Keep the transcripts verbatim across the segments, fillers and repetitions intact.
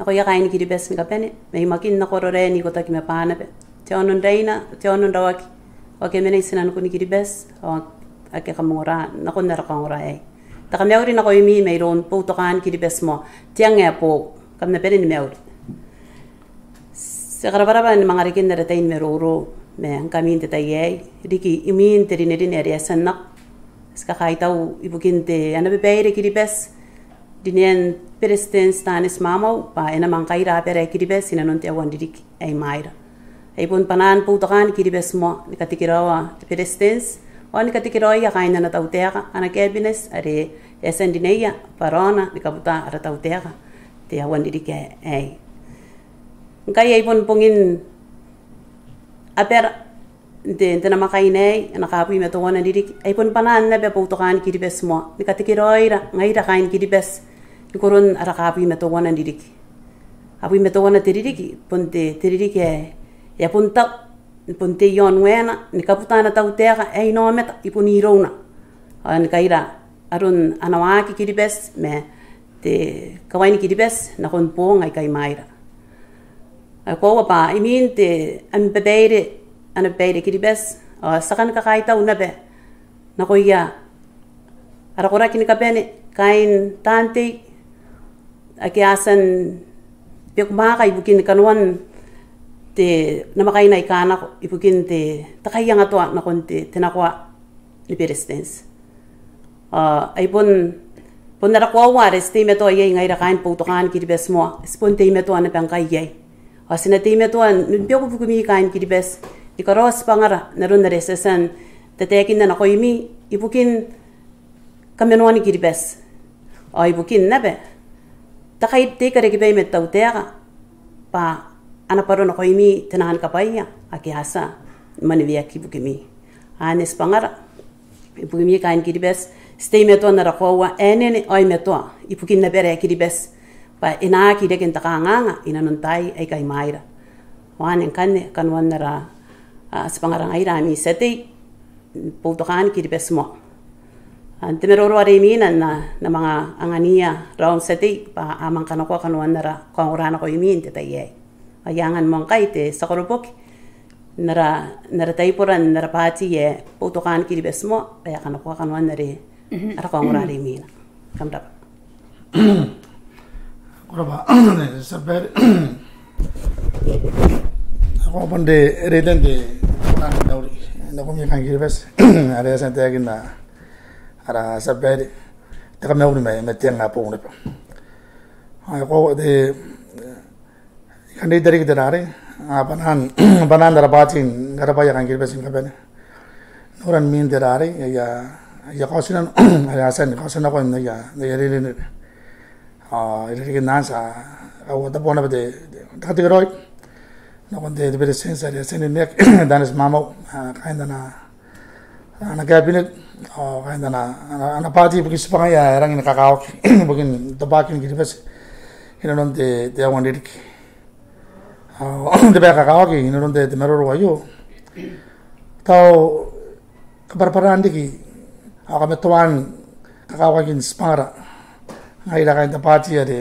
Bwaia kaain Kiribati ni kabane, mai Makin nako Arorae n ikotaki ma Banaba, te aono n Raina, te aono n Rawaki, ao ake a mena i tinanikun Kiribati, ao ake kam ongora nakon ara kaongora aei. Te kamauri nakoimi mairoun Boutokaan Kiribati Moa, te ang ae boou, kam na bane ni mauri. Ti a karabwarabwa ni manga reken ara tai ni maroro ma ngkami n te tai aei, riki imwin te rinerine are e a tia n nako. Ti kakaitau ibukin te ana babaire Kiribati, rinean Beretitenti Taneti Maamau, bwa e na manga kaira abara ae Kiribati inanon te aua n ririki ae imwaira. Ai bon bwanaan Boutokaan Kiribati Moa ni katekeraoa te Beretitenti, ao ni katekeraoia kaain ana tautaeka, ana cabinet, are e a tia n rineia bwa raona ni kabuta ara tautaeka n te aua n ririki aei. Ngkai ai bon bongin abara n te, n te namwakaina aei, ana kaabwi ma teuana n ririki, ai bon bwanaan naba Boutokaan Kiribati Moa ni katekeraoira ngaira kaain Kiribati ni koron ara kaabwi ma teuana n ririki. Abwi ma teuana te ririki, bon te, te ririki ae e a bon tau, bon te iaon waena ni kabuta ana tautaeka ae inaomata i bon irouna, ao ni kaira aron ana waaki Kiribati ma te kawai ni Kiribati nakon boong aika imwaira. Ao e koaua bwa imwin te, am babaire, ana babaire Kiribati, ao ti a kan kakaitau naba nakoia ara koraki ni kabane, kaain taan tei ake a tia n beku mwaaka ibukin kanoan te namwakaina aika nako, ibukin te, te kaiangatoa nakon te, te nakoa ni Beretitenti. Ao ai bon, bon ara koaua are ti teimatoa iai ngaira kaain Boutokaan Kiribati Moa, ti bon teimatoa naba ngkai iai. Ao ti na teimatoa n beku ibukimi kaain Kiribati ni karaoa tibwangara n aron are ti a tia n tataekinna nakoimi ibukin kamanoan Kiribati. Ao ibukin naba te kai, te ikarekebai ma te tautaeka, bwa a na bwaro nakoimi te naan kabwaia ake a tia ni maneweaki ibukimi. Anne tibwangara ibukimi kaain Kiribati, ti teimatoa n ara koaua ae nene ao e matoa ibukin abara ae Kiribati, bwa e na aki reke n te kanganga inanon taai aika imwaira. Ao anne ngkanne kanoan ara, a, tibwangara ngaira ami tia tei, Boutokaan Kiribati Moa. Ao n te maroro are imwina N na, N na manga angania raou n tia tei bwa a manga kanakoa kanoan ara kaongora nakoimi n te tai aei. Ao I a angan moa ngkai te tia koroboki n ara, n ara taibora, n ara baati ae Boutokaan Kiribati Moa, bwa e a kanakoa kanoan are, mhm, ara kaongora are imwina. Kam rabwa. Ko rabwa, tia babaire. Ao bon te, e reke te, te, nakoimi kaain Kiribati are e a tia n taekinna ara tia babaire, te kamauri ma, ma te ang ae boou naba. Ao ko, te, I kan reita riki te rarei, a, bwanaan, bwanaan ara baati ni karabwaia kaain Kiribati ni kabane. Noran mwin te rarei, aia, aia kaotinano, ae a tia ni kaotinano nakon aia, aia rinerine. Ao e reke n anne, a, au tabona bwa te, te katekeraoi nakon te, te Beretitenti are e a tia n rineaki, Taneti Maamau, a, kaain ana, ana cabinet, ao kaain ana, ana, ana baati ibukin tibwangaia ae rangi ni kakawaki ibukin tobwakin Kiribati inanon te, te aua n ririki. Ao te bwai ae kakawaki inanon te, te maroro aio, tao kabwarabwaraan riki ao kamatoaan kakawakin tibwangara ngaira kaain te baati are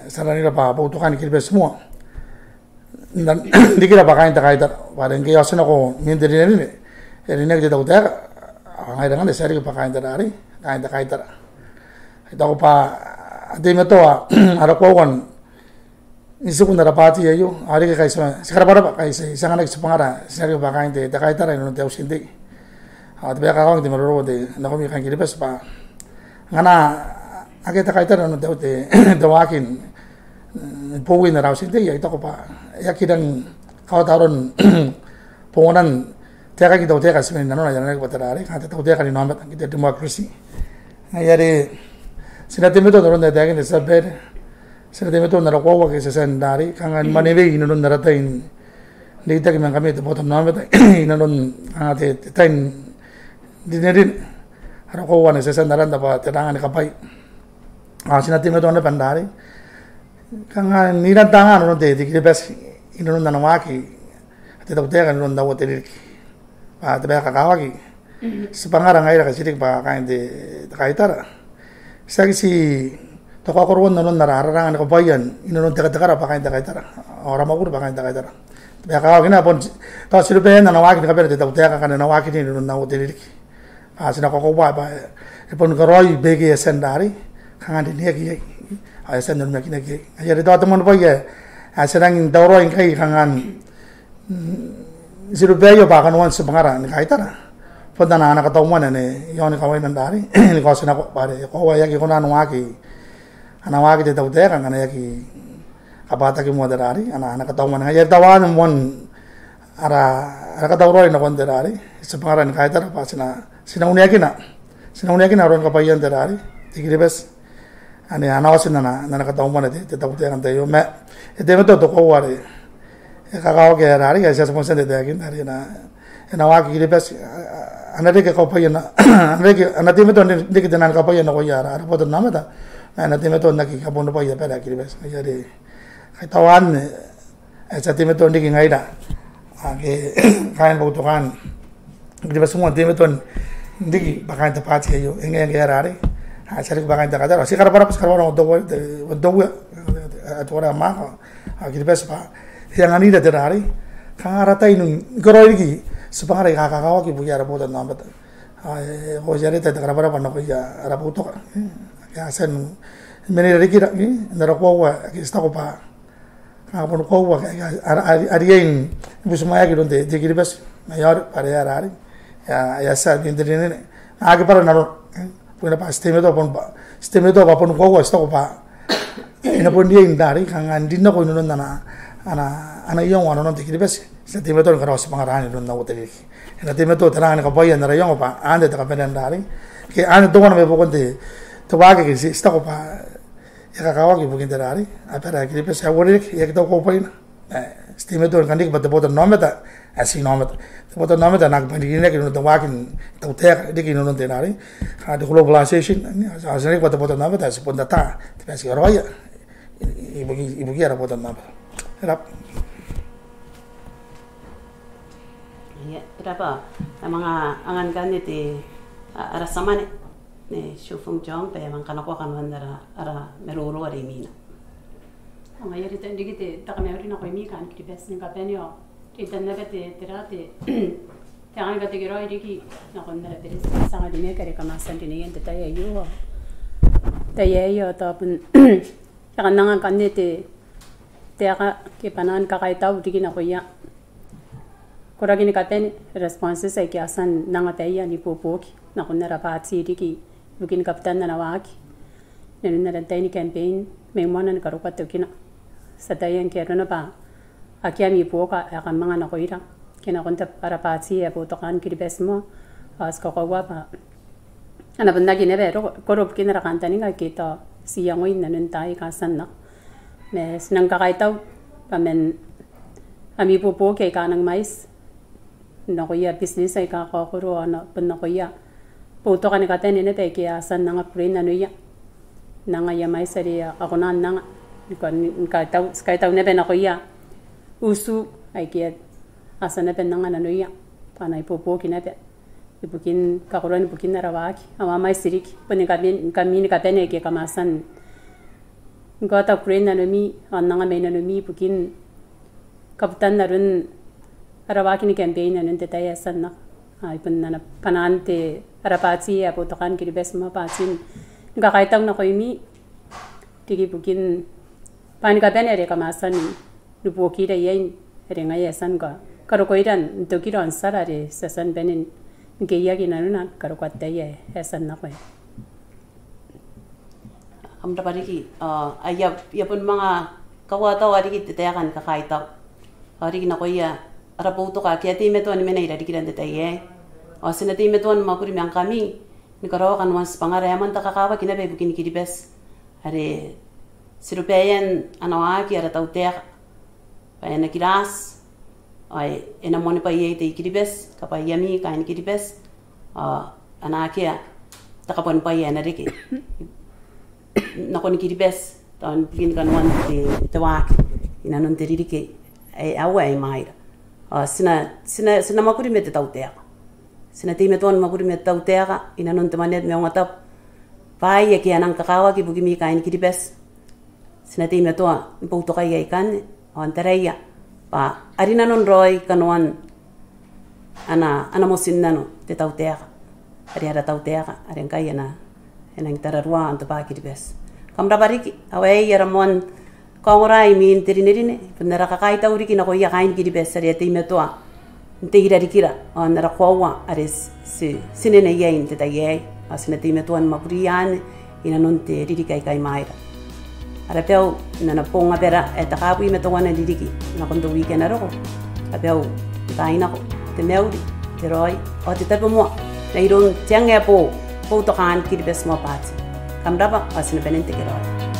ti aranna bwa Boutokaan Kiribati Moa. N na, n rikira bwa kaain te kaitara, bwa are ngke e a tia n nako mwin te rinerine, e rineaki te tautaeka, ao ngaira ngkanne ti a riki bwa kaain te rarei, kaain te kaitara. I taku bwa a teimatoa ara koaua n tiku n ara baati aio, ao riki ngkai ti, ti karabwarabwa ngkai ti, ti anganaki tibwangara, ti a riki bwa kaain te, te kaitara inanon te auti n tei. Ao te bwai ae kakawaki n te maroro te, nakoimi kaain Kiribati bwa ngkana akea te kaitara inanon te, te, te waaki n, mm, bowin ara auti n tei, ao I taku bwa e aki rangi ni kaota aron bongan taekakin tautaeka ti mena inanona, ae aranaki bwa te rarei, kanga te tautaeka n inaomata ke te democracy. Ngaia are ti na teimatoa n aron taetaekin te tia babaire, ti na teimatoa n ara koaua ake ti a tia n rarei, kanga ni mwanewei inanon ara tai n reitaki ma ngkami te botannaomata inanon, a, te, te tai n rinerine. Ara koaua ane ti a tia n aranta bwa te ranga ni kabwai. Ao ti na teimatoa naba n rarei, kanga n iran taanga nanon te, te I-Kiribati inanon ana waaki te tautaeka inanon aua te ririki. Bwa te bwai ae kakawaki, tibwangara ngaira ake ti riki bwa kaain te, te kaitara, ti aki tii te kaokoroan nanon ara, ara anga ni kabwaia inanon te kaitara bwa kaain te kaitara, ao ara mwakuri bwa kaain te kaitara. Bwa e kakawaki naba bon ti-, tao tirobaean ana waaki ni kabane te tautaeka ngkana e na waaki inanon au te ririki. Ao ti na kakoaua bwa e bon karaoi baike e a tia n rarei, kanga n rineaki iai, ao e a tia n onimakinaki iai. Ngaia are tao te moanibwai ae ti rangi n tauraoi ngkai kanga n, mm, tirobaeia bwa kanoan tibwangara ni kaitara bon ana, ana katau mwane ane iaon kawaina n rarei ni kaotinako bwa are e koaua e aki kona n waaki, ana waaki te tautaeka ngkana e aki kabwataki moa te rarei, ana, ana katau mwane. Ngaia are tao anne moan ara, ara katauraoi nakon te rarei, tibwangara ni kaitara bwa ti na, ti na uneakina, ti na uneakina aron kabwaian te rarei, te I-Kiribati. Ane a na oti n ana, n ana katau mwane te, te tautaeka n tai aio. Ma e teimatoa te koaua are e kakawaki ae rarei, ae ti a tia bon tia n taekinna are e na, e na waaki I-Kiribati, a, a, a na reke kabwaia, a na reke, a na teimatoa n reke te nang kabwaia nakoia ara, ara botannaomata. Ma e na teimatoa n aki kabuanibwai abara ae I-Kiribati. Ngaia are kai tao anne ae ti a teimatoa n riki ngaira ake kaain boutokaan I-Kiribati Moa, n teimatoa n riki bwa kaain te baati aio. E ngae ngke e a rarei, a ti a riki bwa kaain te kaitara. Ti karabwarabwa, ti karabwarabwa nakon te Uea, te, te Uea, a tuara mako, a I-Kiribati bwa e anganira te rarei. Kanga ara tai n karaoi riki tibwangara aika kakawaki ibukia ara botannaomata. Ao e, e koaua are e tai te karabwarabwa nakoia ara boutoka, e, ake a tia n mena irarikira, e, n ara koaua ake ti taku bwa kanga bon koaua ake a, a, a, a riai ni butimwaeaki iroun te, te I-Kiribati. Ma e aori bwa are e a rarei, e a, e a tia n te rinerine. Ma aki bwara n arona, e, bukina bwa ti teimatoa bon bwa, ti teimatoa bwa bon koaua ti taku bwa e na bon riai n rarei, kanga n rin nako inanon ana, ana, ana iango nanon te I-Kiribati. Ti na teimatoa ni karaoa tibwangara anne inanon au te ririki. E na teimatoa te nang kabwaia n ara iango bwa anne te kabanea n rarei. Ke anne teuana mai buakon te, te waaki ake ti, ti taku bwa e kakawaki ibukin te rarei abara ae I-Kiribati ae uarereke, e aki tau kaubwaina. E, ti teimatoa ni kan riki bwa te botannaomata ae ti na aomata. Te botannaomata ae na aki bwainrikirake inanon te waaki n tautaeka riki inanon te rarei, kanga te globalization. Ao ti na riki bwa te botannaomata ae ti bon tata te bwai ae ti karaoia i-, ibuki-, ibukia ara botannaomata. E rab'a. Ia, e rab'a, a manga angan ngkanne te, a, ara tia mwane, ne Siofung John, bwa e a manga kanakoa kanoan ara, ara maroro are imwina. Ao ngaia are e tuai n riki te, te kamauri nakoimi kaain Kiribati ni kabane ao, te, tao naba te, te ra te, te anga ni katekeraoi riki nakon ara Beretitenti Sir Ngarineaki are kam a tia n rineia n te tai aio. Tai aio tao bon, e kan anga ngkanne te, te aka ke bwanaan kakaitau riki nakoia koraki ni kabane, responses aike a tia n anga baia n ibuobuoki nakon ara baati riki ibukin kabutan ana waaki inanon ara tai ni campaign mai moana ni karokoa tokina. Ti ataia ngke arona bwa akea ami buoka ae kam anga nakoira ke nakon te, ara baati ae Boutokaan Kiribati Moa. Ao ti kakoaua bwa a na bon aki naba roko, koro bukin ara kantaninga ake tao ti iangoi inanon taai aika a tia n nako. Ma ti nang kakaitau bwa man ami ibuobuoki aika a nang mwaiti nakoia business aika kakaokoro ao na-, bon nakoia boutoka ni kabane naba aike a tia n anga kukurei nanoia, n anga aia mwaiti are a kona n anga, ni ka-, ni kaitau, ti kaitau naba nakoia utu aike a tia naba n anga nanoia bwa a na ibuobuoki naba ibukin kakoroan ibukin ara waaki. Ao a mwaiti riki boni ngkami, ngkami ni kabane aike kam a tia n kaota kukurei nanomi ao n anga mai nanomi ibukin kabutan aron ara waaki ni campaign inanon te tai ae tia n nako. Ai bon ana bwanaan te, ara baati ae Boutokaan Kiribati Moa, bwaati ni kakaitau nakoimi riki ibukin bwai ni kabane are kam a tia n ibuobuokira iai, are ngaia e tia ni ka-, karokoira n tokira ao n tiara are ti a tia ni bane n keiaki nanona ni karokoa te tai ae e tia n nako. Kam rabwa riki, ao, ai ia, I a bon manga kaotaoa riki te taeka ni kakaitau ao riki nakoia ara boutoka ake a teimatoa ni mena irarikira n te tai aei. Ao ti na teimatoa ni mwakuri ma ngkami ni karaoa kanoan tibwangara ae moan te kakawaki naba ibukin Kiribati, are tirobaean ana waaki ara tautaeka bwa e na kiraati ao e na moanibwai iai te I-Kiribati, kabwaiami kaain Kiribati, ao a na akea te kabuanibwai ae na reke nakon Kiribati tao ibukin kanoan te, te waaki inanon te ririki ae, aua ae i mwaira. Ao ti na, ti na, ti na mwakuri ma te tautaeka. Ti na teimatoa ni mwakuri ma te tautaeka inanon te Mwaneaba ni Maungatabu bwaai ake a nang kakawaki ibukimi kaain Kiribati. Ti na teimatoa ni boutokaia ikanne ao n taraia bwa a rinanon raoi kanoan ana, ana motinnano te tautaeka are ara tautaeka are ngkai e na, e nang tararua n tobwa Kiribati. Kam rabwa riki, ao aei ara moan kaongora imwin te rinerine, bon ara kakaitau riki nakoia kaain Kiribati are a teimatoa n tei irarikira ao n ara koaua are ti, ti, ti nene iai n te tai aei. Ao ti na teimatoa ni mwakuria anne inanon te ririki aika imwaira. Ara bau n ana bong abara ae Te Kaabwi ma Teuana n Ririki nakon te wiki ae na roko. Ara bau n taai nako, te mauri, te raoi ao te tabomoa mairoun te ang ae boou, Boutokaan Kiribati Moa Baati. Kam rabwa ao ti na bane n tekeraoi.